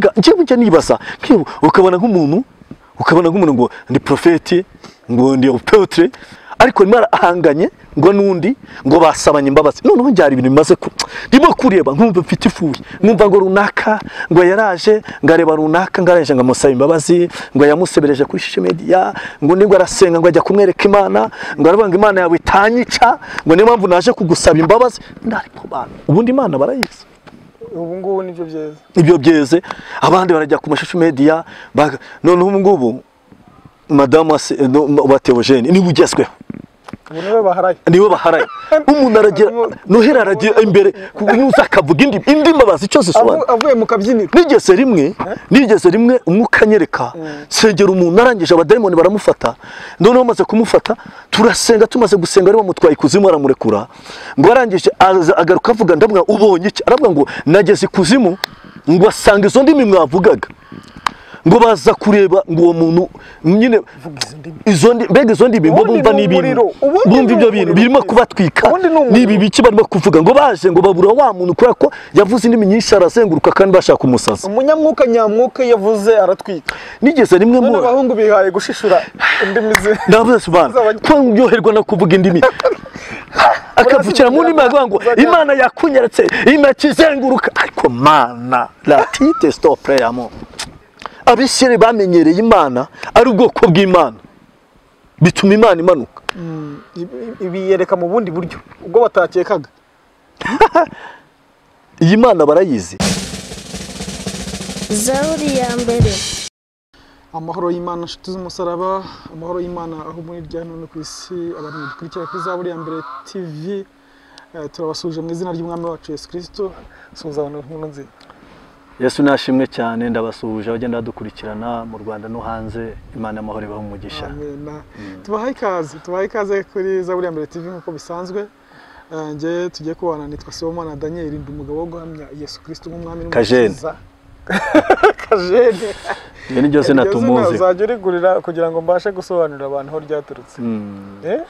Mbega njyewe njya nibaza ukabona nk'umuntu ngo ndi profeti, ngo ndi apotre, ariko nimara ahanganye ngo nundi ngo basabanye imbabazi. Noneho njyari ibintu bimaze ndimo kureba nkumva mfite ifuyi, nkumva ngo runaka ngo yaraje ngareba runaka ngaraje ngo amusaba imbabazi, ngo yamusebereje kuri social media, ngo nibwo arasenga ngo ajya kumwereka Imana, ngo aravuga ngo Imana yawe itanyica, ngo niyo mpamvu naje kugusaba imbabazi. Ndariko bana ubundi Imana barayizi. Ubu ngubu nibyo byeze, ibyo byeze. Abandi barajya ku social media, noneho ubu ngubu madamu wa Theogene niwe ugezweho, niwe baharaye. Umuntu aragira nohera aragira imbere nuza akavuga indi mbabazi icyo zisobanura avuye mu kabyiniro. Nigeze rimwe umwuka anyereka sengera umuntu, arangije abadayimoni baramufata. Noneho bamaze kumufata turasenga, tumaze gusenga ari bamutwaye ikuzimu aramurekura. Ngo arangije agaruka avuga, ndavuga ubonye iki? Aravuga ngo nageze ikuzimu ngo asanga izo ndimi mwavugaga, ngo baza kureba ngo uwo muntu nyine izo ndi mbega izo ndimi ngo bumva n'ibintu bumva ibyo bintu birimo kubatwika nibi biki barimo kuvuga, ngo baje ngo babura wa muntu kubera ko yavuze indimi nyinshi arazenguruka kandi bashaka umusaza. Umunyamwuka nyamwuka yavuze aratwika. Nigeze rimwe mu abahungu bihaye gushishura indimi ze, ndavuze bana ko ndyoherwa no kuvuga indimi, akavukira mu ndimi avuga ngo Imana yakunyeretse imakizenguruka. Ariko Mana la tite stop prayer mo. Abisirayeli bamenyereye Imana ari ubwoko bw'Imana, bituma Imana imanuka ibiyereka mu bundi buryo ubwo batakekaga. Iyi Mana barayizi. Zaburi ya mbere. Amahoro y'Imana nshuti z'umusaraba, amahoro y'Imana aho muri rya none ku isi, abantu dukurikira kuri Zaburi ya mbere TV, turabasuje mu izina ry'Umwami wacu Yesu Kristo. Suhuza abantu nkuru nziza. Yesu nashimwe cyane, ndabasuhuje abagenda badukurikirana mu Rwanda no hanze. Imana amahoro ibahe umugisha. Amen. Tubahaye ikaze kuri Zaburi ya mbere TV nkuko bisanzwe. Nge tugiye kubana nitwa Sibomana Daniel, ndi umugabo wo guhamya Yesu Kristo nk'umwami n'umukiza. Kajene. Ni ryo zina tumuzi. Uzajya urigurira kugira ngo mbashe gusobanurira abantu aho ryaturutse.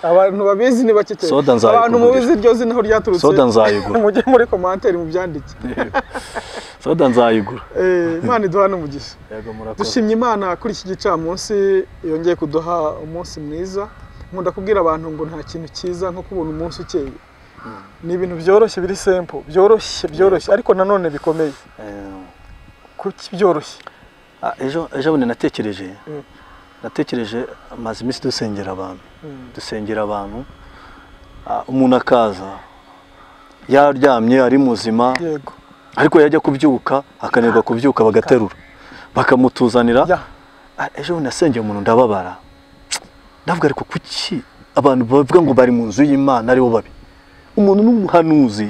Abantu babizi ni bake cyane. Abantu mubizi iryo zina aho ryaturutse. Soda nzayigura. Mujye muri commentaire mubyandike. Soda nzayigura. Imana iduha n'umugisha. Yego murakoze. Dushimye Imana kuri iki gicamunsi yongeye kuduha umunsi mwiza. Nkunda kubwira abantu ngo nta kintu cyiza nko kubona umunsi ukeye. Ni ibintu byoroshye biri simple, byoroshye ariko nanone bikomeye. Kuki byoroshye? Ejo bundi natekereje amaze iminsi dusengera abantu, umuntu akaza yaryamye ari muzima, ariko yajya kubyuka akanirwa kubyuka bagaterura bakamutuzanira. Ejo bundi nasengeye umuntu ndababara, ndavuga ariko kuki abantu bavuga ngo bari mu nzu y'Imana aribo babi? Umuntu n'umuhanuzi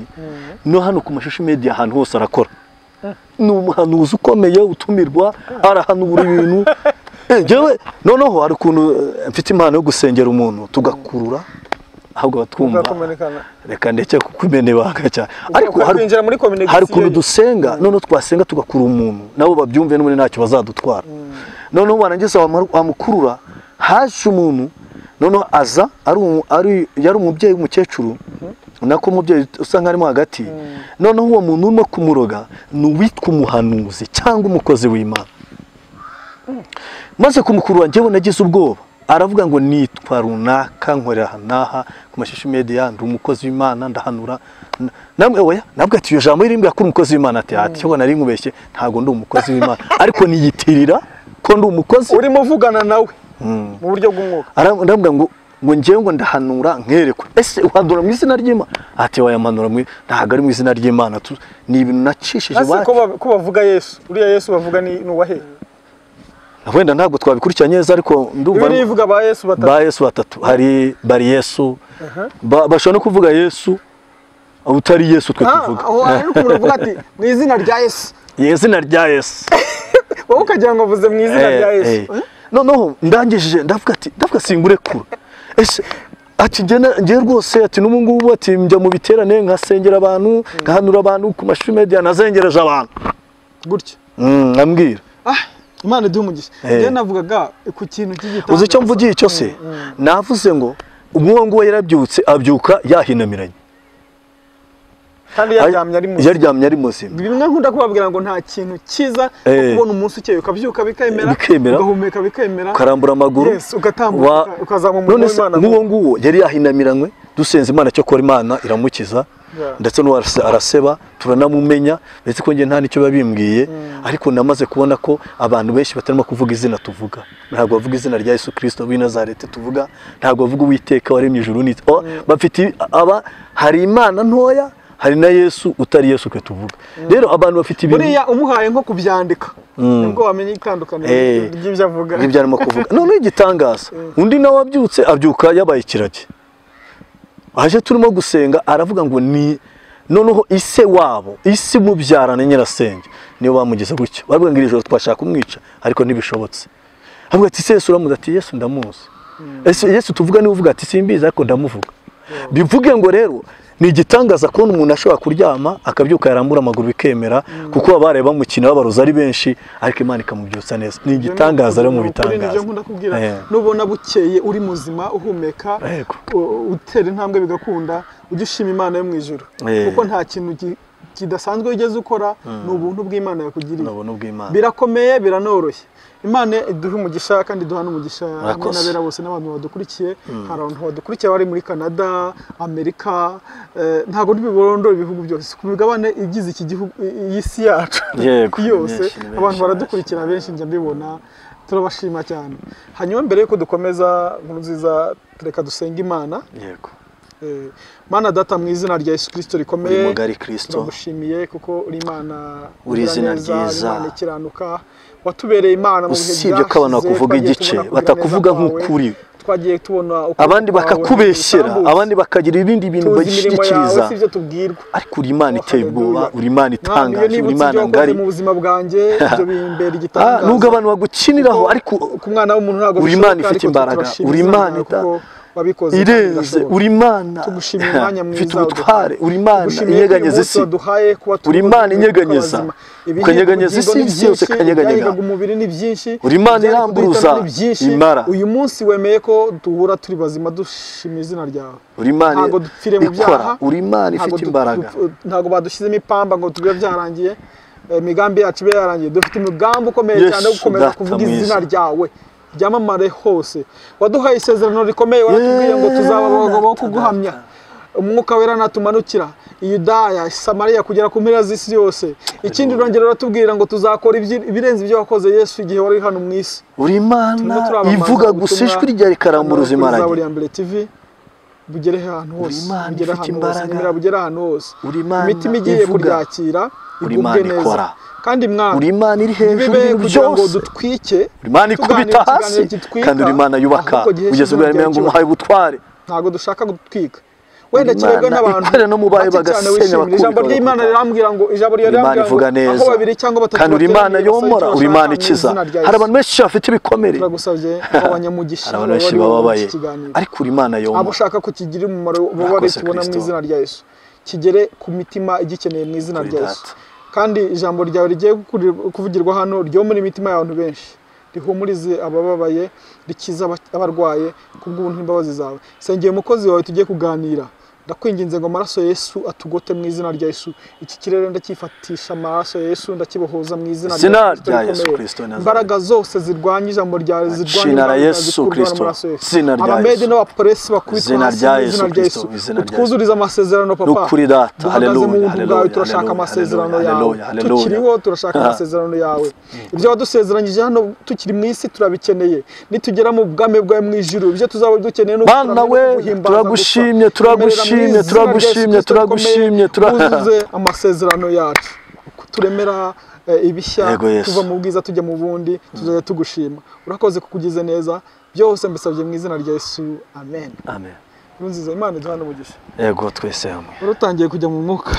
no hano ku mashusho media ahantu hose arakora. Ni umuhanuzi ukomeye utumirwa, arahanura ibintu. Njyewe noneho hari ukuntu mfite impano yo gusengera umuntu tugakurura ahubwo batwumva, reka ndeke kukumena ibanga cyane, ariko hari ukuntu dusenga noneho twasenga tugakura umuntu nabo babyumve n'ubundi ntacyo bazadutwara. Noneho warangiza wamukurura, haje umuntu noneho aza yari umubyeyi w'umukecuru, nako umubyeyi usanga arimo hagati. Noneho uwo muntu urimo kumuroga ni uwitwa umuhanuzi cyangwa umukozi w'Imana. Maze kumukurura njyewe nagize ubwoba, aravuga ngo nitwa runaka nkorera n'aha ku mashusho media, ndi umukozi w'Imana ndahanura. Namwe oya nabwo ati iyo jambo irimbwa kuri umukozi w'Imana, ati ati cyo nari nkubeshye ntago ndi umukozi w'Imana, ariko niyitirira ko ndi umukozi. Urimo uvugana nawe mu buryo bw'umwuka. Aravuga ngo ngewe ngo ndahanura nkerekwa. Ese uhanura mu izina ry'Imana? Ati wayamanura mu ntago ari mu izina ry'Imana. Ni ibintu nacishije wacu. Ko bavuga Yesu, uriya Yesu bavuga ni uwahe? Wenda ntabwo twabikurikiranye neza, ariko ndumva bivuga ba Yesu batatu. Ba Yesu batatu hari bari Yesu, bashobora no kuvuga Yesu utari Yesu twe tuvuga. Aho ari umuntu uvuga ati mu izina rya Yesu. Izina rya Yesu. Wowe ukagira ngo uvuze mu izina rya Yesu. Noneho ndangije ndavuga ati ndavuga singurekura. Ese ati nge rwose ati n'ubu ngubu ati njya mu biterane nkasengera abantu, nkahanura abantu ku mashusho media, nazengereje abantu gutya. Ambwira Imana iduhe umugisha. Njye navugaga ku kintu cy'igitanda. Uzi icyo mvugiye icyo se? Navuze ngo umwe nguwo yarabyutse abyuka yahinamiranye. Kandi yaryamye ari muzima. Bimwe nkunda kubabwira ngo nta kintu cyiza kubona umunsi ukeye ukabyuka bikemera, ugahumeka bikemera, ukarambura amaguru, ugatambuka, ukazamura umurimo w'Imana. N'uwo nguwo yari yahinamiranywe, dusenze Imana cyo kora Imana iramukiza, ndetse n'uwo araseba turanamumenya, ndetse ko nge nta nicyo babimbwiye, ariko namaze kubona ko abantu benshi batarimo kuvuga izina tuvuga. Ntabwo bavuga izina rya Yesu Kristo w'i Nazareti tuvuga, ntabwo bavuga Uwiteka waremye ijuru n'isi. Bafite aba hari Imana ntoya, hari na Yesu utari Yesu kwe tuvuga. Rero abantu bafite ibintu buriya umuhaye nko kubyandika nibwo wamenye itandukaniro ry'ibyo avuga n'ibyo arimo kuvuga. None igitangaza undi nawe abyutse abyuka yabaye ikiragi, aje turimo gusenga aravuga ngo ni noneho ise wabo isi mubyarana nyirasenge niyo bamugeze gutyo, baravuga ngo iri joro twashaka kumwica ariko ntibishobotse. Avuga ati se Yesu uramuzi? Ati Yesu ndamuzi. Yesu tuvuga niwe uvuga ati simbizi ariko ndamuvuga. Bivuge ngo rero ni igitangaza kubona umuntu ashobora kuryama akabyuka yarambura amaguru bikemera, kuko abareba bamukina babaroza ari benshi, ariko Imana ikamubyutsa neza. Ni igitangaza rero mu bitangaza. Nubona bukeye uri muzima uhumeka utera intambwe bigakunda, ujye ushima Imana yo mu ijuru, kuko nta kintu kidasanzwe ugeze ukora, ni ubuntu bw'Imana yakugiriye. Birakomeye biranoroshye. Imana iduhe umugisha kandi iduha n'umugisha hamwe n'abera bose n'abantu badukurikiye. Hari abantu badukurikiye bari muri Canada, Amerika, ntabwo ntibiborondora ibihugu byose ku migabane igize iki gihugu y'isi yacu yose, abantu baradukurikira benshi njya mbibona, turabashima cyane. Hanyuma mbere yuko dukomeza inkuru nziza, reka dusenge Imana. Yego. Mana data mu izina rya Yesu Kristo rikomeye, turagushimiye kuko uri Imana, uri izina ryiza, Imana ikiranuka, watubereye Imana mu bihe byashize. Usibye ko abantu bakuvuga igice, batakuvuga nk'ukuri, twagiye tubona abandi bakakubeshyera, abandi bakagira ibindi bintu bashyikiriza, ariko uri Imana iteye ubwoba, uri Imana itangaje, uri Imana ngari mu buzima bwanjye. Ibyo bimbera igitangaza nubwo abantu bagukiniraho, ariko ku mwana w'umuntu ntabwo uri Imana ifite imbaraga, uri Imana irenze, uri Imana ifite ubutware, uri Imana inyeganyeza isi, uri Imana inyeganyeza, ukanyeganyeza isi yose ikanyeganyega, uri Imana iramburuza imara. Uyu munsi wemeye ko duhura turi bazima, dushima izina ryawe. Uri Imana ikora, uri Imana ifite imbaraga. Ntabwo badushyizemo ipamba ngo tube byarangiye, imigambi yacu ibe yarangiye. Dufite umugambi ukomeye cyane wo gukomeza kuvuga izina ryawe ryamamare hose. Waduhaye isezerano rikomeye, waratubwiye ngo tuzaba abagabo bo kuguhamya. Umwuka wera natumanukira Yudaya, Samariya kugera ku mpera z'isi yose. Ikindi urongera uratubwira ngo tuzakora ibirenze ibyo wakoze Yesu igihe wari hano mu isi. Uri Imana ivuga gusa ijwi ryawe rikaramburuza imparage. Zaburi ya mbere TV bugere ahantu hose, bugere ahantu hose, bugere ahantu hose. Imitima igiye kuryakira igubwe neza. Kandi mwana uri Imana iri hejuru y'ibintu byose, dutwike, uri Imana ikubita hasi, kandi uri Imana yubaka kugeza ubwo yaremeye ngo umuhaye ubutware. Ntabwo dushaka gutwika, wenda kirebwa n'abantu ikorera no mu bayo bagasenya bakubika. Ijambo ry'Imana rirambwira ngo ijambo rirambwira ngo aho babiri cyangwa batatu, kandi uri Imana yomora, uri Imana ikiza. Hari abantu benshi bafite ibikomere, turagusabye abanyamugisha, hari abantu benshi bababaye, ariko uri Imana yomora. Abo ushaka ko kigira umumaro bo bari tubona mu izina rya Yesu, kigere ku mitima igikeneye mu izina rya Yesu. Kandi ijambo ryawe rigiye kuvugirwa hano ryomora imitima y'abantu benshi, rihumurize abababaye, rikiza abarwaye kubw'ubuntu n'imbabazi zawe. Sengeye umukozi wawe tugiye kuganira, ndakwinginze ngo amaraso Yesu atugote mu izina rya Yesu. Iki kirere ndacyifatisha amaraso Yesu, ndakibohoza mu izina rya Yesu Kristo. Imbaraga zose zirwanya ijambo ryawe, zirwanya Yesu Kristo, izina rya Yesu. Abamedi n'abapolisi bakubitwa hasi mu izina rya Yesu. Utwuzurize amasezerano papa. Nukuri data, haleluya, haleluya. Turashaka amasezerano yawe, tukiriho turashaka amasezerano yawe. Ibyo wadusezeranyije hano tukiri mu isi turabikeneye, nitugera mu bwami bwawe mu ijuru ibyo tuzaba dukeneye no kuguhimbaza. Turagushimye, turagushimye, turagushimye, turagushimye, turaguze amasezerano yacu, turemera ibishya, tuva mu bwiza tujya mu bundi, tuzajya tugushima. Urakoze kukugize neza byose, mbisabye mu izina rya Yesu, amen. Amen. Nziza Imana iduhane umugisha. Yego twese hamwe. Urutangiye kujya mu mwuka.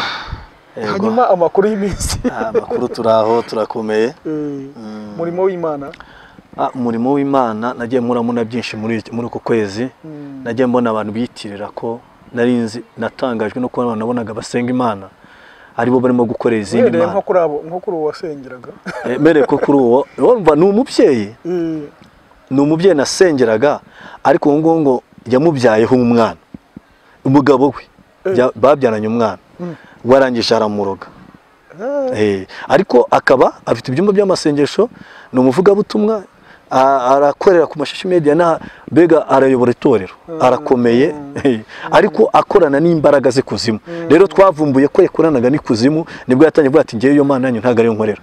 Hanyuma amakuru y'iminsi. Amakuru turaho, turakomeye. Umurimo w'Imana. Umurimo w'Imana nagiye muramo byinshi muri uko kwezi. Nagiye mbona abantu biyitirira ko narinzi, natangajwe no kubona abantu nabonaga basenga Imana aribo barimo gukorera izindi mana. Nko kuri abo, nko kuri uwo wasengeraga. Mere ko kuri uwo, urumva ni umubyeyi. Ni umubyeyi nasengeraga, ariko uwo nguwo ngo yamubyayeho umwana. Umugabo we babyaranye umwana. Warangije aramuroga. Ariko akaba afite ibyumba by'amasengesho, ni umuvugabutumwa, arakorera ku mashashi media na mbega arayobora itorero, arakomeye, ariko akorana n'imbaraga z'ikuzimu. Rero twavumbuye ko yakoranaga n'ikuzimu, nibwo yatangiye kuvuga ati ngewe iyo Mana yanyu ntago ariyo nkorera,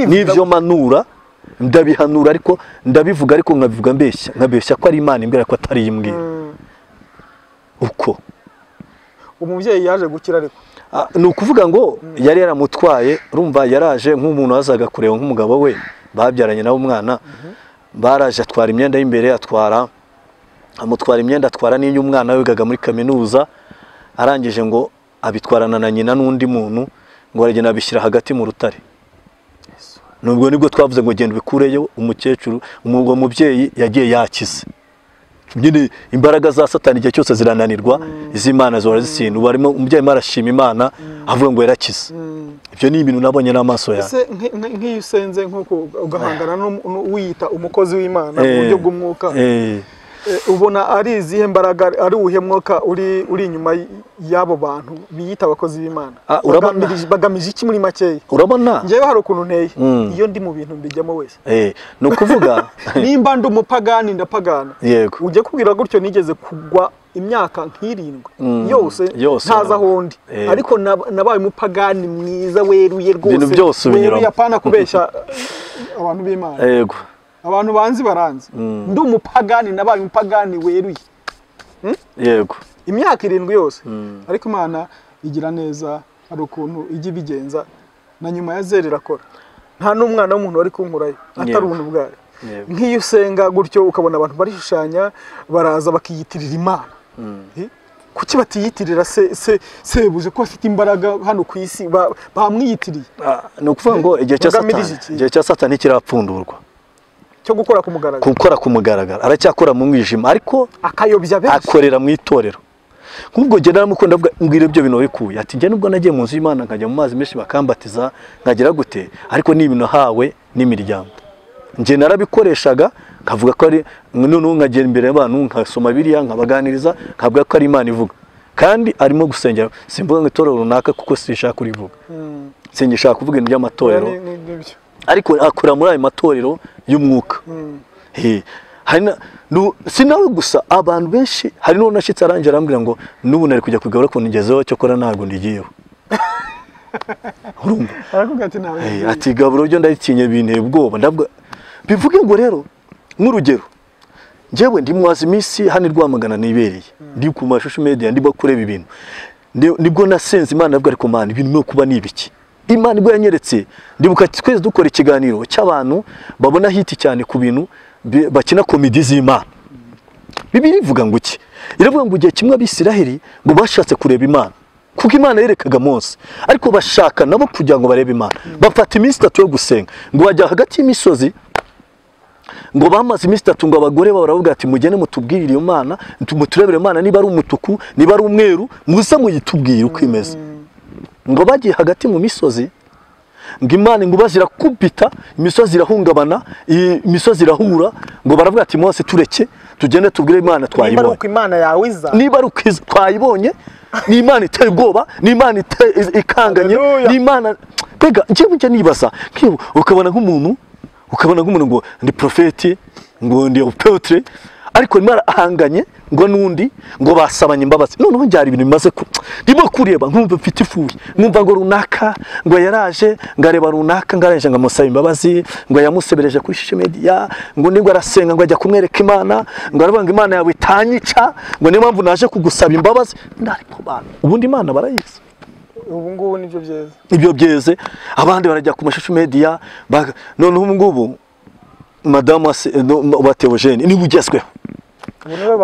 n'ibyo manura ndabihanura, ariko ndabivuga, ariko nkabivuga mbeshya, nkabeshya ko ari Imana imbwira ko atari imbwira. Uko umubyeyi yaje gukira, ariko ni ukuvuga ngo yari yaramutwaye, urumva yaraje nk'umuntu wazaga kureba nk'umugabo we babyaranye nawe umwana, baraje atwara imyenda y'imbere, atwara amutwara imyenda, atwara n'iy'umwana wigaga muri kaminuza, arangije ngo abitwarana na nyina n'undi muntu, ngo aragenda abishyira hagati mu rutare. Nubwo nibwo twavuze ngo genda ubikureyo, umukecuru umugabo mubyeyi yagiye yakize. Nyine imbaraga za Satani igihe cyose zirananirwa, iz'Imana zihora zitsinda. Ubu arimo umubyeyi arashima Imana avuga ngo yarakize. Ibyo ni ibintu nabonye n'amaso yanjye. Ese nk'iyo usenze nk'uko ugahangana n'uwiyita umukozi w'Imana mu buryo bw'umwuka, ubona ari izihe mbaraga, ari uwuhe mwuka uri inyuma y'abo bantu biyita abakozi b'Imana? Bagamije iki muri makeya? Urabona njyewe hari ukuntu nteye, iyo ndi mu bintu mbijyamo wese. Ni ukuvuga nimba ndi umupagani ndapagana. Yego. Ujye kubwira gutyo, nigeze kugwa imyaka nk'irindwi yose ntaza aho ndi, ariko nabaye umupagani mwiza weruye rwose, weruye, apana kubeshya abantu b'Imana. Yego. Abantu banzi baranzi. Ndi umupagani, nabaye umupagani weruye. Yego. Imyaka 7 yose. Ariko Imana igira neza, hari ukuntu ijya ibigenza, na nyuma ya zero irakora. Nta n'umwana w'umuntu wari kunkurayo atari ubuntu bwayo. Nk'iyo usenga gutyo ukabona abantu barishushanya, baraza bakiyitirira Imana. Kuki batiyitirira se sebuje ko afite imbaraga hano ku isi, bamwiyitiriye? Ni ukuvuga ngo igihe cya Satani kirapfundurwa cyo gukora ku mugaragaro, gukora ku mugaragaro, aracyakora mu mwijima, ariko akayobya benshi, akorera mu itorero. Nk'ubwo njye naramukunda, avuga mbwira ibyo bintu bikuye, ati njye nubwo nagiye mu nzu y'Imana nkajya mu mazi menshi bakambatiza nkagira gute, ariko ni ibintu hawe n'imiryango, njye narabikoreshaga nkavuga ko ari noneho nkagera imbere y'abantu nkasoma biriya nkabaganiriza nkavuga ko ari Imana ivuga, kandi arimo gusengera. Simvuga ngo itorero runaka kuko sinshaka kurivuga, singishaka kuvuga ibintu by'amatorero, ariko akora muri ayo matorero y'umwuka. Si nawe gusa, abantu benshi. Hari n'uwo nashyitse arangije arambwira ngo n'ubu nari kujya kugabura ukuntu ngezeho, cyokora ntabwo ndigiyeho. Urumva ati gaburo ryo ndaritinye, binteye ubwoba. Ndavuga bivuge ngo rero nk'urugero njyewe ndi mwazi iminsi hano i Rwamagana nibereye, ndi ku mashusho media ndimo kureba ibintu, nibwo nasenze Imana ndavuga ariko Mana ibintu byo kuba ni ibiki? Imana ibwo yanyeretse. Ndibuka twese dukora ikiganiro cy'abantu babona hiti cyane ku bintu bakina komedi z'Imana. Bibiliya ivuga ngo iki? Iravuga ngo igihe kimwe Abisiraheli ngo bashatse kureba Imana, kuko Imana yerekaga Mose, ariko bashaka nabo kugira ngo barebe Imana, bafata iminsi 3 yo gusenga, ngo bajya hagati y'imisozi, ngo bamaze iminsi 3, ngo abagore babo baravuga ati mugende mutubwirire iyo Mana, muturebere Imana niba ari umutuku, niba ari umweru, muze muyitubwire uko imeze. Ngo bagiye hagati mu misozi, ngo Imana ngo bazirakubita, imisozi irahungabana, imisozi irahura, ngo baravuga ati Mose tureke tugende tubwire Imana twayibonye. Niba ari uko Imana yawe iza, niba ari uko twayibonye, ni Imana iteye ubwoba, ni Imana ikanganye, ni Imana mbega. Njyewe njya nibaza, ukabona nk'umuntu, ngo ndi profeti, ngo ndi apotre, ariko Imana ahanganye ngo nundi ngo basabanye imbabazi. Noneho njyari ibintu bimaze ndimo kureba nkumva mfite ifuyi, nkumva ngo runaka ngo yaraje ngareba runaka ngaraje ngo amusaba imbabazi, ngo yamusebereje kuri social media, ngo nibwo arasenga ngo ajya kumwereka Imana, ngo aravuga ngo Imana yawe itanyica, ngo niyo mpamvu naje kugusaba imbabazi. Ndariko bana ubundi Imana barayizi. Ubu ngubu nibyo byeze, ibyo byeze. Abandi barajya ku mashusho media, noneho ubu ngubu madamu wa Theogene niwe ugezweho, niwe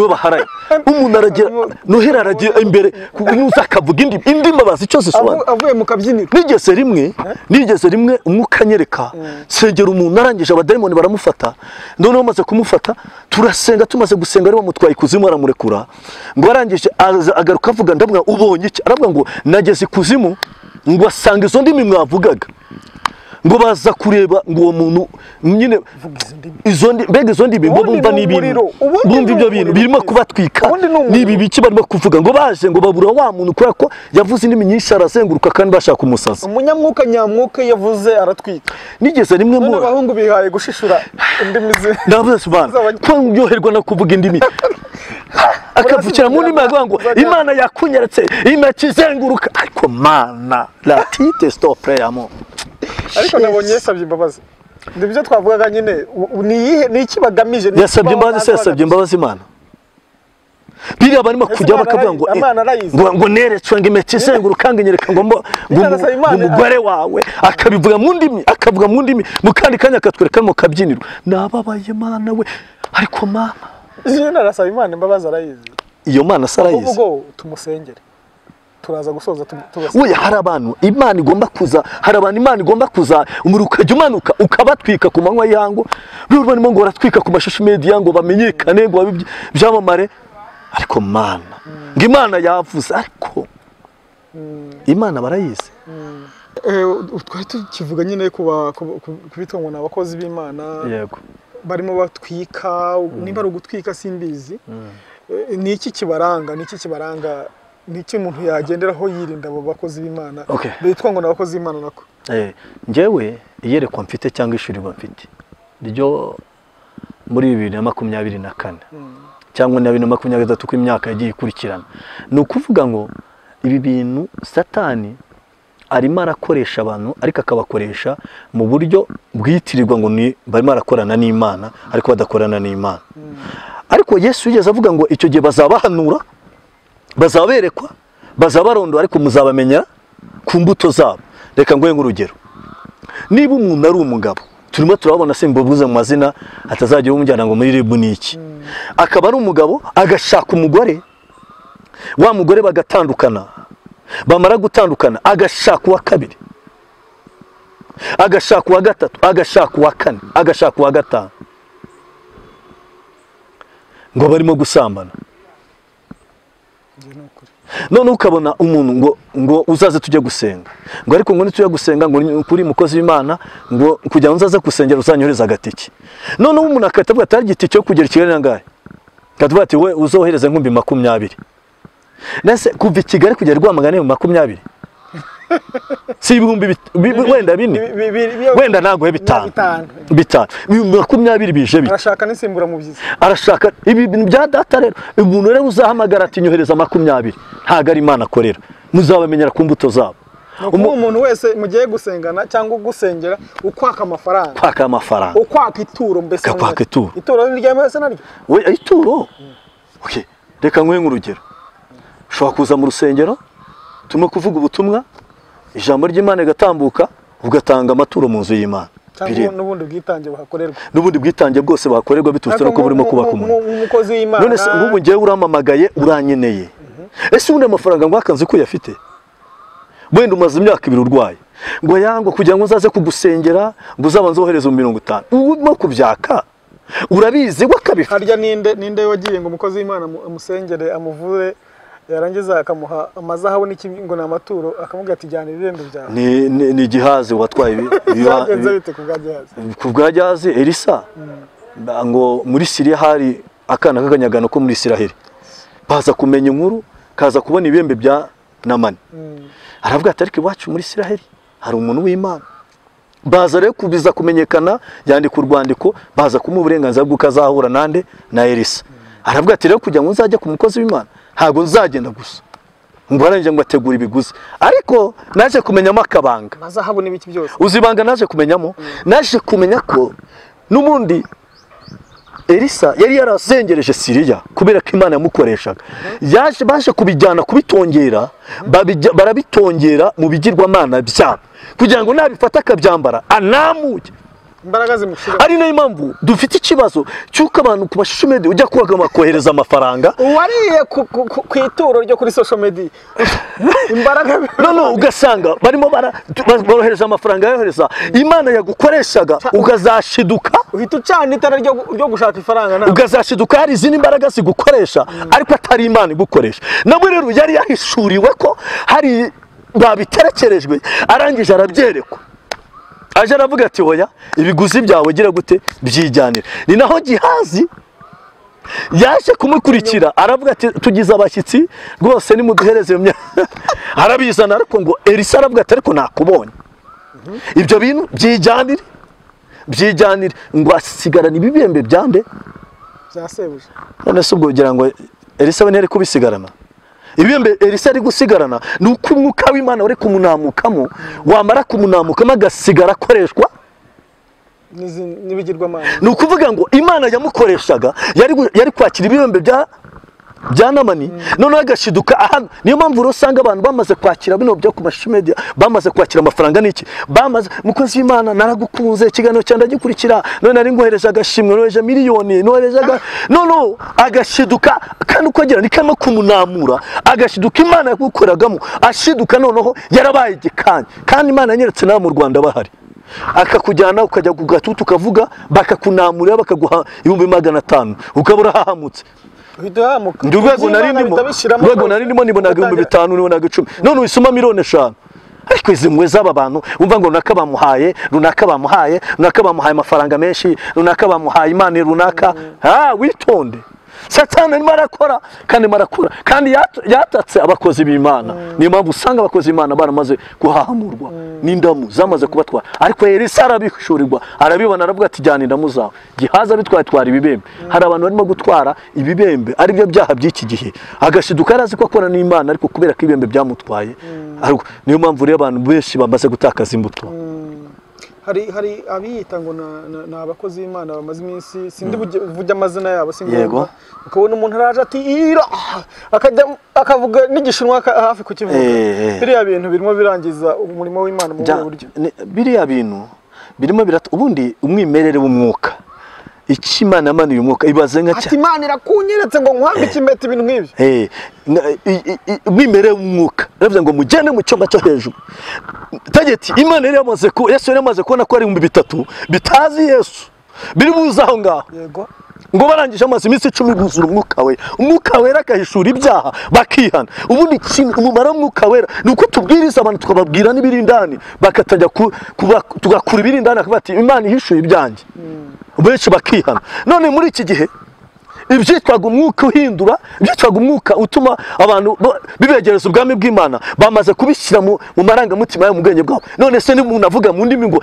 baharaye. Umuntu aragira Noheli aragira imbere nuza akavuga indi mbabazi icyo zisobanura, avuye mu kabyiniro. Nigeze rimwe umwuka anyereka nsengera umuntu, arangije abadayimoni baramufata, noneho bamaze kumufata turasenga, tumaze gusenga ari bamutwaye ikuzimu aramurekura, ngo arangije agaruka avuga, ndavuga ubonye iki? Aravuga ngo nageze ikuzimu ngo asanga izo ndimi mwavugaga, Ngo baza kureba ngo uwo muntu nyine izo mbega izo ndimi ngo bumva n'ibintu bumva ibyo bintu birimo kubatwika n'ibi biki barimo kuvuga ngo baje ngo babura wa muntu kubera ko yavuze indimi nyinshi arazenguruka kandi bashaka umusazi. Umunyamwuka nyamwuka yavuze aratwika. Nigeze rimwe mu abahungu bihaye gushishura indimi ze ndavuze subana ko ndyoherwa no kuvuga indimi akavukira mu ndimi avuga ngo Imana yakunyeretse imakizenguruka ariko mana la tite stop prayer mo. Ariko nabonye yasabye imbabazi. Ndibyo twavugaga nyine ni iyihe ni iki bagamije? Yasabye imbabazi se yasabye imbabazi Imana. Biriya barimo kujya bakavuga ngo ngo neretswe ngo impeta izenguruka ngo nyereka ngo umugore wawe akabivuga mu ndimi akavuga mu ndimi mu kandi kanya akatwereka mu kabyiniro. Nababaye Mana we ariko Mana izina arasaba Imana imbabazi arayizi. Iyo Mana sarayizi. Ubwo tumusengere. Turaza gusoza tubasaba. Oya hari abantu Imana igomba kuza, hari abantu Imana igomba kuza umuriro ukajya umanuka ukabatwika ku manywa y'ihangu. Rero barimo ngo baratwika ku mashusho media ngo bamenyekane ngo byamamare ariko Mana ngo Imana yavuze ariko Imana barayizi. Twari tukivuga nyine kuba kubitwa ngo n'abakozi b'Imana. Yego. Barimo batwika nimba ari ugutwika simbizi. Ni iki kibaranga? Ni iki kibaranga? Niki umuntu yagenderaho yirinda abo bakozi b'Imana bitwa ngo n'abakozi b'Imana nako? Njyewe iyerekwa mfite cyangwa ishurirwa mfite ryo muri 2024 cyangwa na 2023 ko imyaka yagiye ikurikirana, ni ukuvuga ngo ibi bintu Satani arimo arakoresha abantu ariko akabakoresha mu buryo bwitirirwa ngo ni barimo arakorana n'Imana ariko badakorana n'Imana. Ariko Yesu yigeze avuga ngo icyo gihe bazabahanura bazaberekwa bazabarondora ariko muzabamenya ku mbuto zabo. Reka nguhe nk'urugero, niba umuntu ari umugabo turimo turabona simbubuze mu mazina atazagira umujyana ngo muri ribu niki, akaba ari umugabo agashaka umugore, wa mugore bagatandukana, bamara gutandukana agashaka uwa kabiri, agashaka uwa gatatu, agashaka uwa kane, agashaka uwa gatanu, ngo barimo gusambana. None ukabona umuntu ngo ngo uzaze tujye gusenga, ngo ariko ngo nitujya gusenga ngo kuri mukozi w'Imana ngo kugira ngo nzaze gusengera uzanyohereza agatike. None umuntu akatavuga ati igiti cyo kugera Kigali nangahe, katuvuga ati we uzohereze nkumbi 20. Nese kuva Kigali kugera Rwamagana 20 si ibihumbi wenda bine wenda nagoye bitanu 20 bije bite. Arashaka n'isimbura mu byiza, arashaka ibi bintu bya data. Rero umuntu rero uzahamagara ati nyohereza 20 ntago ari Imana akorera, muzabamenyera ku mbuto zabo. Umuntu wese mugiye gusengana cyangwa gusengera ukwaka amafaranga, kwaka amafaranga, ukwaka ituro, mbese kwaka ituro, ituro niryemewe se naryo we ituro. Okay, reka nguhe nk'urugero. Ushobora kuza mu rusengero tumwe kuvuga ubutumwa ijambo ry'Imana igatambuka ugatanga amaturo mu nzu y'Imana cyangwa n'ubundi bwitange buhakorerwa, n'ubundi bwitange bwose buhakorerwa biturutse no burimo kubaka umukozi w'Imana. None se nk'ubu ngiye uramamagaye uranyeneye, ese ubundi amafaranga ngo akanze ko uyafite wenda umaze imyaka 2 urwaye ngo yango kugira ngo nzaze kugusengera ngo uzabanze wohereze 50 urimo kubyaka urabizi wakabifite. Harya ninde wagiye ngo umukozi w'Imana amusengere amuvure yarangiza akamuha amazahabu n'iki ngo ni amaturo akamubwira ati jyana ibirembo byawe? Ni Gihazi watwaye ibi byagenze bite ku bwa Gihazi? Ku bwa Gihazi Elisa ngo muri Siriya hari akana k'akanyagano ko muri Isiraheli, baza kumenya inkuru kaza kubona ibirembo bya Namani, aravuga ati ariko iwacu muri Isiraheli hari umuntu w'Imana. Baza rero kubiza kumenyekana, yandika urwandiko baza kumuha uburenganzira bw'uko azahura nande na Elisa. Aravuga ati rero kugira ngo nzajye ku mukozi w'Imana ntabwo nzagenda gusa ngo arangije ngo ategura ibiguzi, ariko naje kumenyamo akabanga. Amazahabu n'ibiki byose uzibanga naje kumenyamo, naje kumenya ko n'ubundi Elisa yari yarazengereje Siriya kubera ko Imana yamukoreshaga. Yaje baje kubijyana kubitongera, barabitongera mu bigirwamana byabo kugira ngo nabifata akabyambara anamuke imbaraga zimushira. Ari nayo impamvu dufite ikibazo cy'uko abantu ku mashusho media ujya kubaga kohereza amafaranga uwariye ku ituro ryo kuri social media imbaraga no ugasanga barimo barohereza amafaranga yohereza Imana yagukoreshaga ukazashiduka uhita ucana itara ryo gushaka ifaranga nawe ukazashiduka hari izindi mbaraga zigukoresha ariko atari Imana igukoresha. Nawe rero yari yahishuriwe ko hari babiterekerejwe arangije arabyerekwa. Aje aravuga ati hoya ibiguzi byawe gira gute byijyanire. Ni naho Gihazi yaje kumukurikira aravuga ati tugize abashyitsi rwose nimuduhereze iyo myaka. Arabizana ariko ngo Elisa aravuga ati ariko nakubonye. Ibyo bintu byijyanire byijyanire, ngo asigarana ibibembe byande bya sebuja. None se ubwo ugira ngo Elisa we ntiyari kubisigarana? Ibibembe Elisa ari gusigarana ni uko umwuka w'Imana wari kumunamukamo, wamara kumunamukamo agasigara akoreshwa n'ibigirwamana. Ni ukuvuga ngo Imana yamukoreshaga yari kwakira ibibembe bya Namani, noneho agashiduka aha. Niyo mpamvu usanga abantu bamaze kwakira bino byo ku mashu media, bamaze kwakira amafaranga n'iki, bamaze mukozi w'Imana naragukunze ikiganiro cyanjye ndagikurikira, none nari ngohereje agashimwe, nohereje miliyoni, nohereje no agashiduka. Kandi uko agira ni kama kumunamura, agashiduka Imana yagukoragamo, ashiduka noneho yarabaye igikanya. Kandi Imana yanyeretse nawe mu Rwanda bahari, akakujyana ukajya ku gatutu ukavuga, bakakunamura bakaguha 500,000 ukabura hahamutse. Ndi urwego nari ndimo nibonaga 5,000 nibonaga 10, none wisuma 5,000,000. Ariko izi mwe z'aba bantu umva ngo runaka bamuhaye, runaka bamuhaye, runaka bamuhaye amafaranga menshi, runaka bamuhaye imana runaka. Witonde, Satani arimo arakora kandi marakora, kandi yatatse abakozi b'Imana. Niyo mpamvu usanga abakozi b'Imana baramaze kuhahamurwa n'indamu zamaze kubatwara. Ariko Elisa arabishurirwa, arabibona, aravuga ati jyana indamu zawe. Gihaza bitwatwara ibibembe. Hari abantu barimo gutwara ibibembe ari byo byaha by'iki gihe, agashiduka arazi ko akora n'Imana, ariko kubera ko ibibembe byamutwaye. Niyo mpamvu rero abantu benshi bamaze gutakaza imbuto. Hari abiyita ngo ni abakozi b'Imana bamaze iminsi, sindi buvuge amazina yabo singombwa, ukabona umuntu araje ati ira, akajya akavuga n'igishinwa hafi kukivuga. Biriya bintu birimo birangiza umurimo w'Imana mu buryo. Biriya bintu birimo ubundi umwimerere w'umwuka, icyo Imana yamanuye umwuka ibaze nka ati Imana irakunyeretse ngo nkwambike impeta, ibintu nk'ibyo. Umwimerere w'umwuka yaravuze ngo mugende mu cyumba cyo hejuru. Tageti Imana yari yamaze ko Yesu yari yamaze kubona ko ari 3,000 bitazi Yesu biri buze aho ngaho. Yego, ngo barangije amaze iminsi 10 buzura umwuka wera, umwuka wera akahishura ibyaha bakihana. Ubundi umumaro w'umwuka wera ni uko tubwiriza abantu tukababwira n'ibiri indani, bakatajya tugakura ibiri indani, akavuga ati Imana ihishuye ibyanjye, benshi bakihana. None muri iki gihe ibyitwaga umwuka uhindura, ibyitwaga umwuka utuma abantu bibegereza ubwami bw'Imana, bamaze kubishyira mu marangamutima yabo, mu bwenge bwabo. None se niba avuga mu ndimi ngo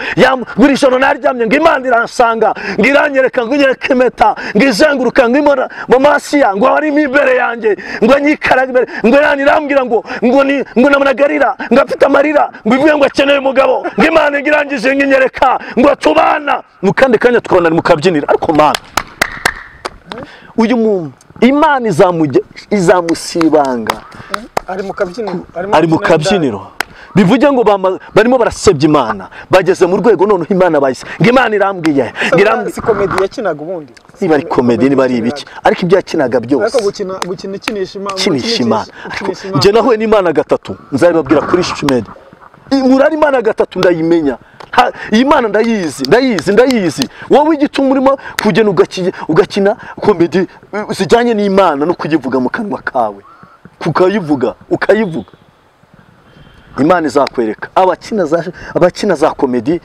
buri joro naryamye ngo Imana iransanga, ngo iranyereka, ngo inyereke impeta, ngo izenguruka, ngo imora mu masiya, ngo arimo imbere yanjye, ngo anyikaraga imbere, ngo irambwira ngo ngo namunagarira, ngo afite amarira, ngo ivuye ngo akeneye umugabo, ngo Imana irangije ngo inyereka, ngo tubana. Mu kandi kanya tukabona mu kabyiniro. Ariko Mana, uyu muntu Imana izamusibanga. Ari mu kabyiniro. Bivuge ngo barimo barasebya Imana, bageze mu rwego noneho Imana bayise ngo Imana irambwiye, si komedi yakinaga ubundi, niba ari komedi niba ari ibiki, ariko ibyo yakinaga byose, ariko gukina ikinisha Imana. Njye nahuye n'Imana 3, nzabibabwira kuri Shimedi. Murari Imana 3 ndayimenya. Iyi Mana ndayizi, ndayizi, ndayizi. Wowe igituma urimo kugena ugakina komedi zijyanye n'Imana no kuyivuga mu kanwa kawe, kukayivuga ukayivuga, Imana izakwereka. Abakina za komedi,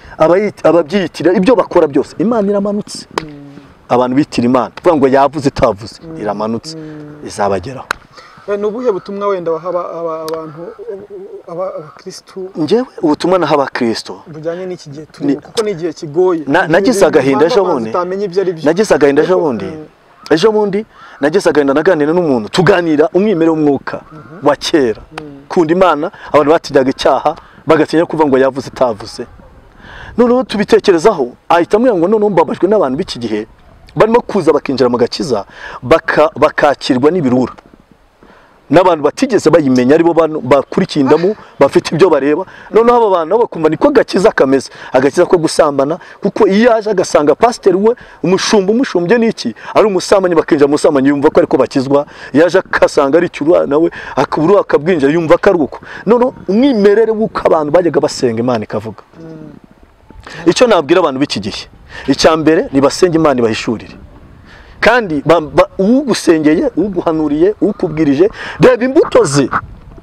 ababyiyitira ibyo bakora byose, Imana iramanutse. Abantu bitira Imana kuvuga ngo yavuze itavuze, iramanutse izabageraho. Ni ubuhe butumwa wenda waha abantu abakristu? Njyewe ubutumwa naha abakristo bujyanye n'iki gihe turimo, kuko ni igihe kigoye. Nagize agahinda ejo bundi, nagize agahinda ejo bundi, ejo bundi nagize agahinda, naganira n'umuntu tuganira umwimerere w'umwuka wa kera, kunda Imana, abantu batinyaga icyaha bagatinya kuvuga ngo yavuze itavuze. Noneho tubitekerezaho, ahita ambwira ngo noneho mbabajwe n'abantu b'iki gihe barimo kuza bakinjira mu gakiza bakakirwa n'ibirura, n'abantu batigeze bayimenya aribo bakurikiye indamu, bafite ibyo bareba. Noneho aba bantu bakumva niko gakiza kameze, agakiza ko gusambana, kuko iyo yaje agasanga pasiteri we umushumba umushumbye n'iki ari umusambanyi, bakinjira mu busambanyi yumva ko ariko bakizwa. Yaje akasanga ari icyurwa nawe akabura akabwinjira yumva ko ari uko. Noneho umwimerere w'uko abantu bajyaga basenga Imana ikavuga. Icyo nabwira abantu b'iki gihe, icya mbere ni basenge Imana ibahishurire. Kandi ugusengeye, uguhanuriye, ukubwirije, reba imbuto ze.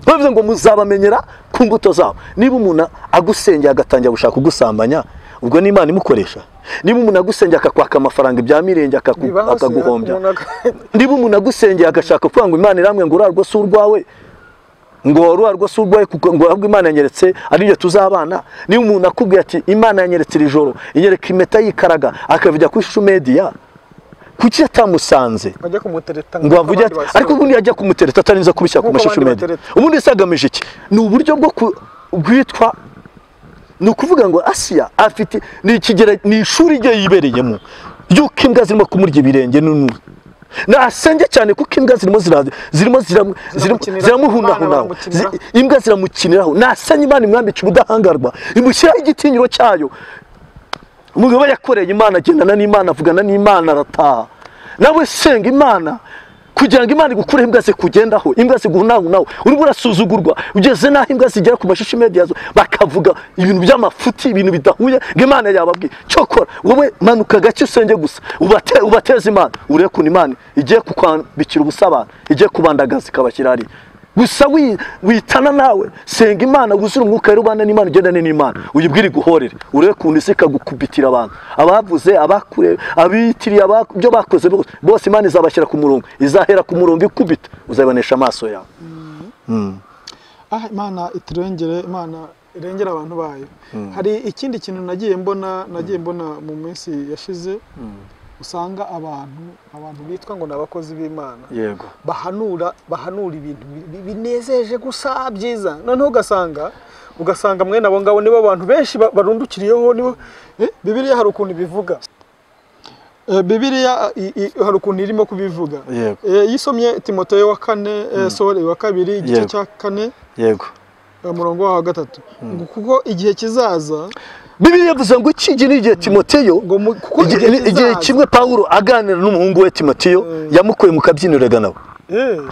Bavuze ngo muzabamenyera ku mbuto zabo. Niba umuntu agusengeye agatangira gushaka kugusambanya, Ubwo ni Imana imukoresha. Niba umuntu agusengeye akakwaka amafaranga ibya mirenge akaguhombya, niba umuntu agusengeye agashaka kuvuga ngo Imana iramwe ngo urarwo si urwawe, ngo urarwo si urwawe kuko ngo ahubwo Imana yanyeretse ari byo tuzabana. Niba umuntu akubwiye ati Imana yanyeretse iri joro inyereka impeta yikaraga akabijya kuri social media, kuki yatamusanze ajya kumutereta ngo avuge ati, ariko ubundi yajya kumutereta atarinze kubishyira ku mashusho media, ubundi se agamije iki? Ni uburyo bwo bwitwa, ni ukuvuga ngo Asiya afite ni ikigera, ni ishuri rye yibereyemo ry'uko imbwa zirimo kumurya ibirenge n'unu nasenge cyane kuko imbwa zirimo ziramuhunahunaho, imbwa ziramukiniraho. Nasenge Imana imwambike ubudahangarwa, imushyiraho igitinyiro cyayo. Umugabo yakoreye Imana, agendana n'Imana, avugana n'Imana, arataha. Nawe senga Imana kugira ngo Imana igukure imbwa zikugendaho, imbwa ziguhunahunaho. Urimo urasuzugurwa, ugeze n'aho imbwa zigera ku mashusho media bakavuga ibintu by'amafuti, ibintu bidahuye ngo Imana yababwiye. Cyokora wowe manuka gake usenge gusa, ubateze Imana, urebe ukuntu Imana igiye kukwambikira ubusabana, igiye kubandagaza ikabashyira hariya. Gusa witana nawe, senga Imana, wuzure umwuka wera, ubane n'Imana, ugendane n'Imana, uyibwire iguhorere, urebe ukuntu isi ikagukubitira abantu abavuze, abakure, abitiriye, ibyo bakoze bose Imana izabashyira ku murongo, izahera ku murongo ikubita, uzabibonesha amaso yawe. Imana iturengere, Imana irengera abantu bayo. Hari ikindi kintu nagiye mbona mu minsi yashize, usanga abantu bitwa ngo nabakozi b'Imana, yego, bahanura ibintu binezeje gusa byiza. Noneho ugasanga mwene abo ngabo nibo abantu benshi barundukiriyeho, nibo Bibiliya hari ukuntu ibivuga. Bibiliya hari ukuntu irimo kubivuga. Yisomye Timoteyo wa 4, sorry wa 2, igice cya 4, yego, umurongo wa 3, ngo kuko igihe kizaza. Bibiliya yavuze ngo iki ni igihe Timoteyo, igihe kimwe Paulo aganira n'umuhungu we Timoteyo, yamukuye mu kabyiniro nawe.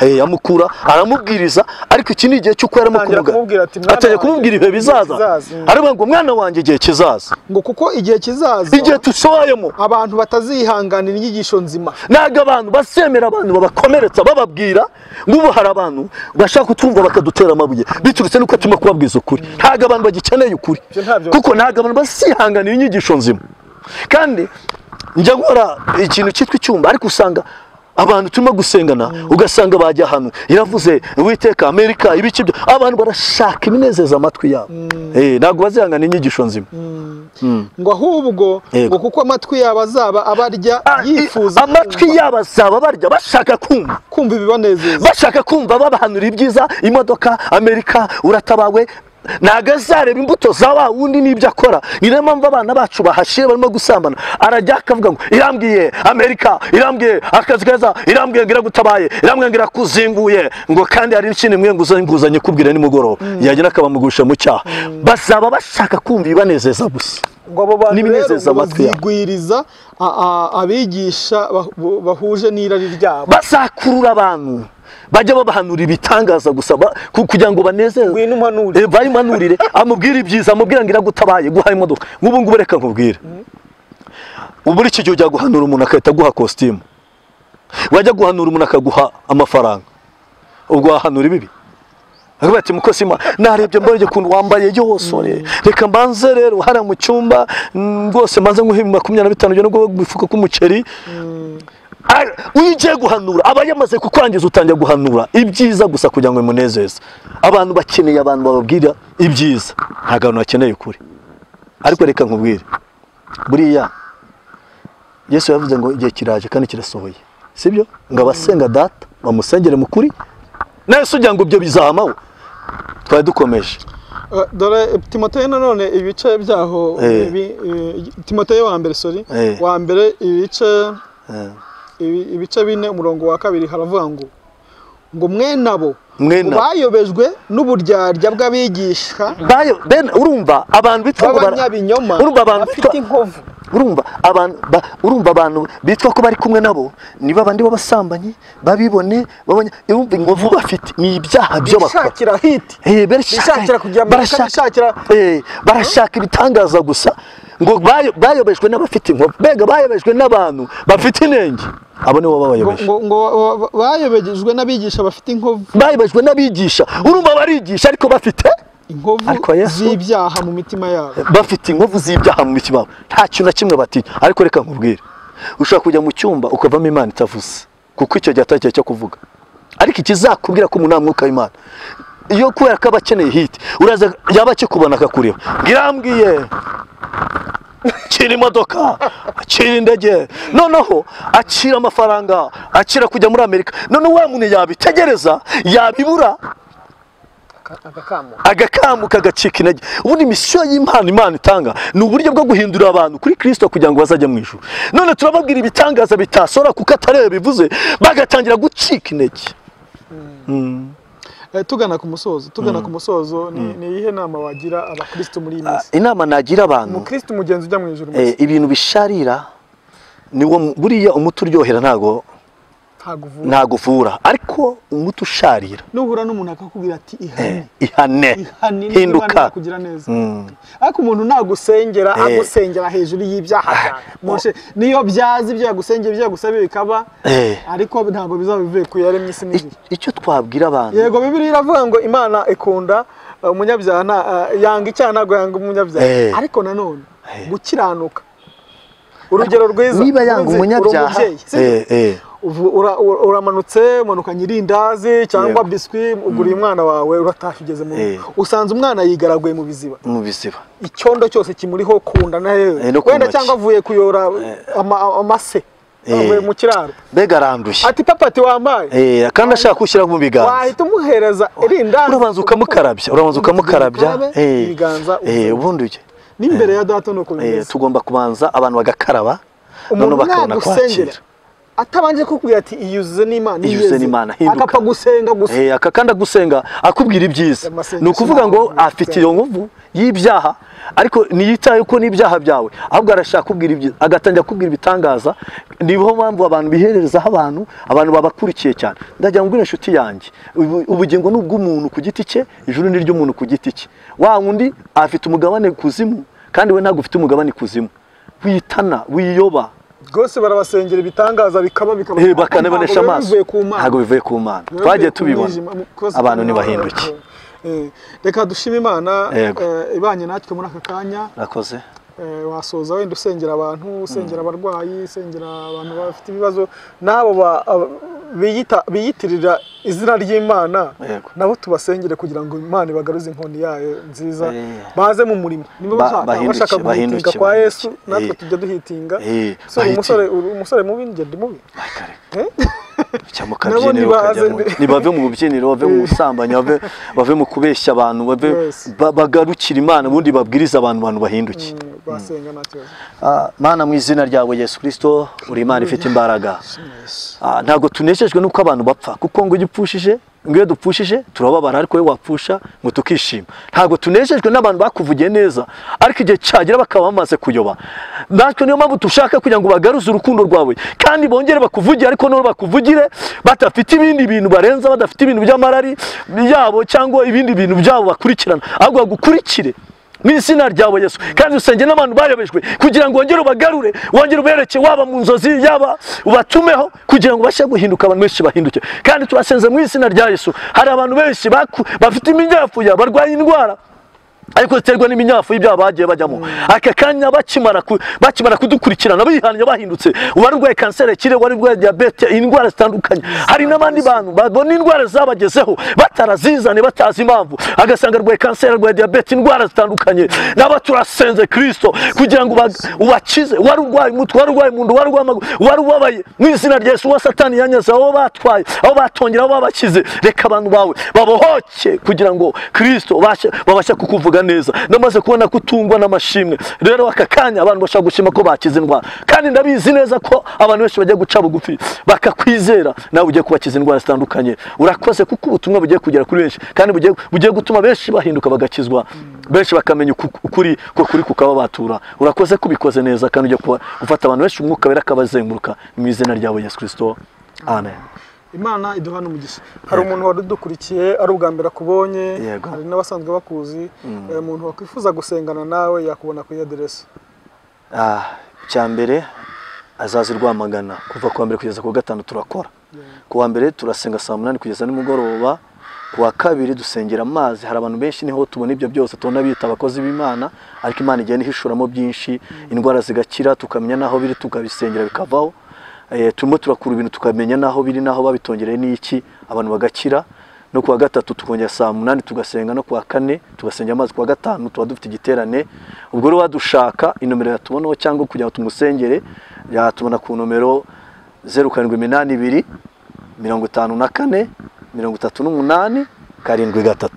Yamukura aramubwiriza, ariko iki ni igihe cy'uko yaramukuvuga, atangira kumubwira ibihe bizaza. Aravuga ngo mwana wanjye igihe kizaza, ngo kuko igihe kizaza, igihe tusohoyemo, abantu batazihanganira inyigisho nzima. Ntabwo abantu basemera abantu babakomeretsa bababwira ngo ubu hari abantu bashaka kutumva bakadutera amabuye biturutse nuko turimo kubabwiza ukuri. Ntabwo abantu bagikeneye ukuri, kuko ntabwo abantu basihanganira inyigisho nzima. Kandi njya gukora ikintu cyitwa icyumba, ariko usanga abantu turimo gusengana, ugasanga bajya hano iravuze Uwiteka Amerika ibiki byo, abantu barashaka ibinezeza amatwi yabo. Ntabwo bazihangana inyigisho nzima. Ngo ahubwo ngo kuko amatwi yabo azaba abarya yifuza, amatwi yabo azaba abarya bashaka kumva ibibanezeza, bashaka kumva babahanura ibyiza, imodoka, Amerika, uratabawe. Ntabwo azareba imbuto za wa wundi n'ibyo akora. Ni nayo mpamvu abana bacu bahashira barimo gusambana. Arajya akavuga ngo irambwiye Amerika, irambwiye akazi keza, irambwiye ngo iragutabaye, irambwiye ngo irakuzinguye, ngo kandi hari n'ikindi mwe nguzanye kubwira nimugoroba, yagera akabamugusha mu cyaha. Bazaba bashaka kumva ibanezeza gusa, ngo abo bantu rero bazigwiriza abigisha bahuje n'irari ryabo, bazakurura abantu bajya babahanura ibitangaza gusa kugira ngo banezerwe, bayimanurire, amubwire ibyiza, amubwira ngo iragutabaye, guha imodoka. Nk'ubu ngubu reka nkubwire, ubu iki gihe ujya guhanura umuntu akahita aguha kositimu, wajya guhanura umuntu akaguha amafaranga, ubwo wahanura ibibi. Akavuga ati mukozi narebye mbonye ukuntu wambaye yosore, reka mbanze rero hara mu cyumba rwose mbanze nguhe 25 byo no gufuka k'umuceri. Uyu ugiye guhanura aba yamaze kukwangiza, utangira guhanura ibyiza gusa kugira ngo bimunezeze. Abantu bakeneye abantu bababwira ibyiza, ntabwo abantu bakeneye ukuri. Ariko reka nkubwire, buriya Yesu yavuze ngo igihe kiraje kandi kirasohoye, sibyo? Ngo abasenga data bamusengere mu kuri, na Yesu ugira ngo ibyo bizahamaho. Twari dukomeje. Dore Timoteyo nanone ibice byaho, Timoteyo wa mbere, sorry, wa mbere ibice 4 umurongo wa 2 haravuga ngo mwene abo bayobejwe n'uburyarya bw'abigisha. Urumva abantu bitwa abanyabinyoma, urumva abantu bafite inkovu, urumva abantu bitwa ko bari kumwe nabo niba abandi b'abasambanyi babibone babonye inkovu bafite, ni ibyaha byo bakora, bishakira hit, bishakira kujya, barashaka ibitangaza gusa. Ngo bayobejwe n'abafite inkovu, mbega bayobejwe n'abantu bafite inenge, abo nibo babayobeje. Ngo bayobejwe n'abigisha bafite inkovu, bayobejwe n'abigisha. Urumva barigisha ariko bafite Inkovu z'ibyaha mu mitima yabo. Bafite inkovu z'ibyaha mu mitima yabo. Nta kintu na kimwe batinya. Ariko reka nkubwire, ushobora kujya mu cyumba ukavamo Imana itavuze, kuko icyo gihe atari igihe cyo kuvuga. Ariko ikizakubwira ko umuntu nta mwuka w'Imana, iyo kubera ko aba akeneye hiti, uraza yaba akikubona akakureba, ngirambwiye akira imodoka, akira indege, noneho akira amafaranga, akira kujya muri Amerika. Noneho wa muntu yabitegereza, yabibura, agakamuka agacika intege. Ubundi misiyo y'Imana Imana itanga ni uburyo bwo guhindura abantu kuri Kristo kugira ngo bazajye mu ijuru. None turababwira ibitangaza bitasora kuko atari bivuze, bagatangira gucika intege. Tugana ku musozo, ni iyihe nama wagira abakristo muri iyi minsi? Inama nagira abantu, umukristo mugenzi ujya mu ijuru, ibintu bisharira niwo buriya umuti uryohera ntago uvura, ariko umuti usharira nuhura n'umuntu akakubwira ati ihane, ihane, hinduka, kugira neza. Ariko umuntu nagusengera agusengera hejuru y'ibyaha byawe, niyo byazi ibyo yagusengera ibyo yagusabye bikaba, ariko ntabwo bizaba bivuye ku yaremye isi n'ijuru. Icyo twabwira abantu, yego Bibiliya iravuga ngo Imana ikunda umunyabyaha, yanga icyaha ntabwo yanga umunyabyaha, ariko nanone gukiranuka. Urugero rwiza, niba yanga umunyabyaha, uramanutse umanukanye irindazi cyangwa biswi uguriye umwana wawe, uratashye ugeze mu rugo usanze umwana yigaraguye mu biziba, icyondo cyose kimuriho kunda na wenda cyangwa avuye kuyora amase avuye mu kiraro, mbega aranduye, ati papa ati wambaye, kandi ashaka gushyira mu biganza, wahita umuhereza irindazi, urabanza ukamukarabya ibiganza, ubundi ujye n'imbere ya data nuko bimeze. Tugomba kubanza abantu bagakaraba, none bakabona kwakira. Atabanje kukubwira ati iyuzuze n'Imana, iyuzuze n'Imana, hinduka, akapfa gusenga gusa, akakanda gusenga akubwira ibyiza. Ni ukuvuga ngo afite iyo nkovu y'ibyaha, ariko ntiyitaye ko n'ibyaha byawe, ahubwo arashaka kubwira ibyiza, agatangira kubwira ibitangaza. Niho mpamvu abantu bihererezaho abantu babakurikiye cyane. Ndagira ngo inshuti yanjye, ubugingo ni ubw'umuntu ku giti cye, ijuru ni ry'umuntu ku giti cye. Wa wundi afite umugabane kuzimu, kandi we ntabwo ufite umugabane kuzimu. Witana, wiyoba rwose, barabasengera ibitangaza bikaba bakanabonesha amaso, ntabwo bivuye ku Mana. Twagiye tubibona abantu ntibahinduke. Reka dushime Imana ibanye natwe muri aka kanya. Rakoze. Wasoza wenda usengera abantu, usengera abarwayi, usengera abantu bafite ibibazo, n'abo biyitirira izina ry'Imana, nabo tubasengere kugira ngo Imana ibagaruze inkoni yayo nziza, baze mu murimo. Niba bashaka guhitinga kwa Yesu, natwe tujya duhitinga. Umusore mubi njye ndi mubi. Nibave mu bubyiniro, bave mu busambanyi, bave mu kubeshya abantu, bagarukira Imana, ubundi babwiriza abantu bahinduke. Mana, mu izina ryawe Yesu Kristo, uri Imana ifite imbaraga. Ntabwo tunejejwe nuko abantu bapfa, kuko ngo ugipfushije, ngo iyo dupfushije turababara, ariko wowe wapfusha ngo tukishima. Ntabwo tunejejwe n'abantu bakuvugiye neza, ariko igihe cyagera bakaba bamaze kuyoba. Natwe niyo mpamvu dushaka kugira ngo bagaruze urukundo rwawe, kandi bongere bakuvugire, ariko none bakuvugire badafite ibindi bintu barenza, badafite ibintu by'amarari yabo cyangwa ibindi bintu byabo bakurikirana, ahubwo bagukurikire mu izina ryawe Yesu. Kandi usenge n'abantu bayobejwe kugira ngo wongere ubagarure, wongere ubereke, waba mu nzozi, yaba ubatumeho, kugira ngo bashe guhinduka, abantu benshi bahinduke. Kandi turasenze mu izina rya Yesu, hari abantu benshi bafite iminyafu, barwaye indwara, ariko ziterwa n'iminyafu y'ibyaha bagiye bajyamo. Aka kanya bakimara kudukurikirana bihannye bahindutse, uwarwaye kanseri kire, warwaye diabete, indwara zitandukanye. Hari n'abandi bantu babona indwara zabagezeho batarazizane, batazi impamvu, agasanga arwaye kanseri, arwaye diabete, indwara zitandukanye. Naba turasenze Kristo kugira ngo ubakize. Warwaye umutwe, warwaye mu nda, warwaye amaguru, warubabaye, mu izina rya Yesu, wa Satani yanyaze aho batwaye, aho batongera, aho babakize. Reka abantu bawe babohoke kugira ngo Kristo babashe kukuvuga neza. Namaze kubona kutungwa n'amashimwe. Rero aka kanya abantu bashaka gushima ko bakize indwara, kandi ndabizi neza ko abantu benshi bagiye guca bugufi bakakwizera, nawe ugiye kubakiza indwara zitandukanye. Urakoze kuko ubutumwa bugiye kugera kuri benshi, kandi bugiye gutuma benshi bahinduka bagakizwa, benshi bakamenya ukuri ko kuri kukaba batura. Urakoze kubikoze neza, kandi ugiye gufata abantu benshi umwuka wera akabazenguruka, mu izina ryawe Yesu Kristo, amen. Imana iduhana umugisha. Hari umuntu wadukurikiye ari ubwa mbere akubonye, hari n'abasanzwe bakuzi, umuntu wakwifuza gusengana nawe yakubona ku aderesi? Icya mbere azaza i Rwamagana, kuva ku wa mbere kugeza ku wa gatanu turakora. Ku wa mbere turasenga saa 8 kugeza nimugoroba, Kuwa kabiri dusengera amazi. Hari abantu benshi niho tubona ibyo byose, tubona bita abakozi b'Imana, ariko Imana igenda ihishuramo byinshi, indwara zigakira, tukamenya naho biri, tukabisengera bikavaho. Turimo turakura ibintu tukamenya naho biri, naho babitongereye n'iki, abantu bagakira. No kuwa gatatu tukongera saa 8 tugasenga, no kuwa kane tugasengera amazi, kuwa gatanu tuba dufite igiterane. Ubwo rero wadushaka inomero yatubonaho cyangwa kugira ngo tumusengere, yatubona ku nomero 0782 54 38 73.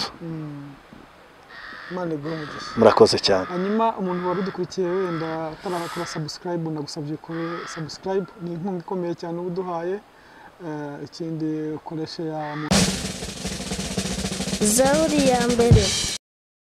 Imana iguhe umugisha. Murakoze cyane. Hanyuma umuntu wari udukurikiye wenda atarakora subscribe, ndagusabye ukore subscribe, ni inkunga ikomeye cyane uba uduhaye. Ikindi ukoreshe ya Zaburi ya mbere.